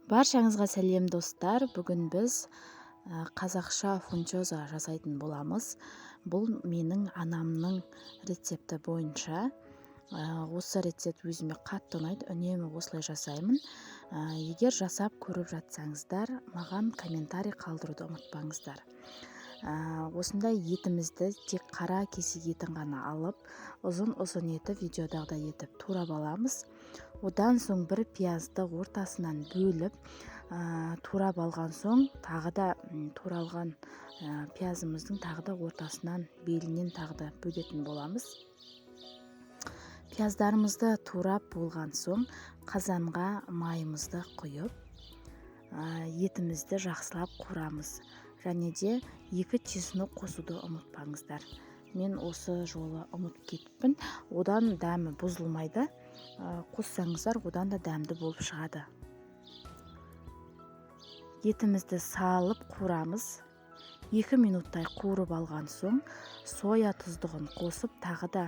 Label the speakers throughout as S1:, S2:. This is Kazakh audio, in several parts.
S1: Баршаңызға сәлем, достар. Бүгін біз қазақша фунчоза жасайтын боламыз. Бұл менің анамның рецепті бойынша. Осы рецепт өзіме қатты ұнайды, үнемі осылай жасаймын. Егер жасап көріп жатсаңыздар, маған комментарий қалдыруды ұмытпаңыздар. Осындай етімізді тек қара кесек етін ғана алып, ұзын-ұзын етіп, видеодағыдай етіп турап аламыз. Одан соң бір пиязды ортасынан бөліп, турап алған соң, тағы да туралған пиязымыздың тағы да ортасынан, белінен тағы да бөлетін боламыз. Пияздарымызды турап болған соң, қазанға майымызды құйып, етімізді жақсылап қуырамыз. Және де 2 чеснок қосуды ұмытпаңыздар. Мен осы жолы ұмытып кетіппін. Одан дәмі бұзылмайды. Қоссаңыздар, одан да дәмді болып шығады. Етімізді салып қуырамыз. 2 минуттай қуырып алған соң, соя тұздығын қосып, тағы да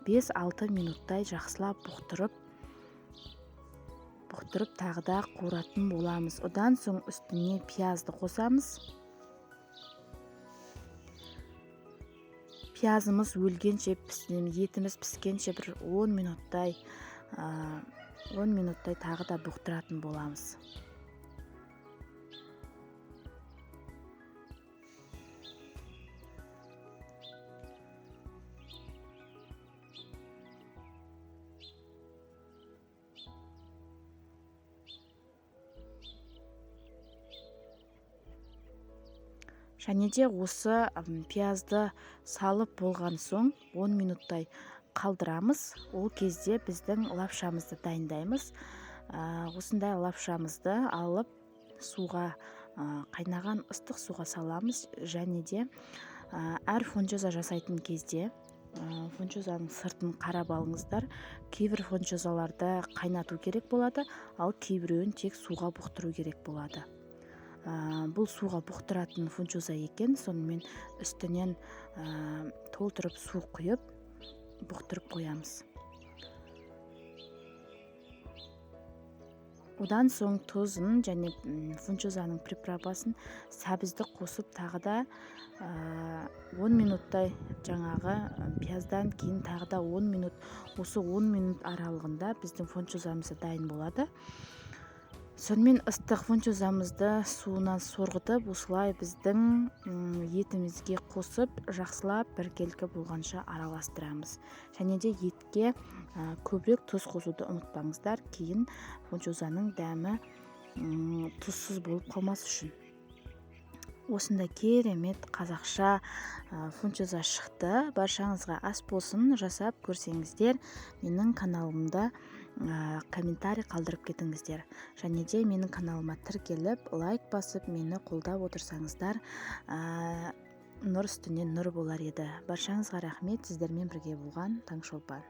S1: 5-6 минуттай жақсылап бұқтырып тағы да қуыратын боламыз. Одан соң үстіне пиязды қосамыз. Пиязымыз өлгенше, етіміз піскенше бір 10 минуттай тағы да бұқтыратын боламыз. Және де осы пиязды салып болған соң 10 минуттай қалдырамыз. Ол кезде біздің лапшамызды дайындаймыз. Осындай лапшамызды алып суға, қайнаған ыстық суға саламыз. Және де, әр фунчоза жасайтын кезде, фунчозаның сыртын қарап алыңыздар. Кейбір фунчозаларды қайнату керек болады, ал кейбіреуін тек суға бұқтыру керек болады. Бұл суға бұқтыратын фунчоза екен, сонымен үстінен, толтырып су құйып, бұқтырып қоямыз. Одан соң тұзын және, фунчозаның приправасын, сәбізді қосып тағы да, 10 минуттай жаңағы пияздан кейін тағы да 10 минут, осы 10 минут аралығында біздің фунчозамыз дайын болады. Сонымен ыстық фунчозамызды суынан сорғытып, осылай біздің, етімізге қосып, жақсылап біркелкі болғанша араластырамыз. Және де етке, көбірек тұз қосуды ұмытпаңыздар, кейін фунчозаның дәмі, тұзсыз болып қалмас үшін. Осындай керемет қазақша, фунчоза шықты. Баршаңызға ас болсын, жасап көрсеңіздер, менің каналымда, комментарий қалдырып кетіңіздер. Және де менің каналыма тіркеліп, лайк басып, мені қолдап отырсаңыздар, нұр үстіне нұр болар еді. Баршаңызға рахмет, сіздермен бірге болған Таңшолпан.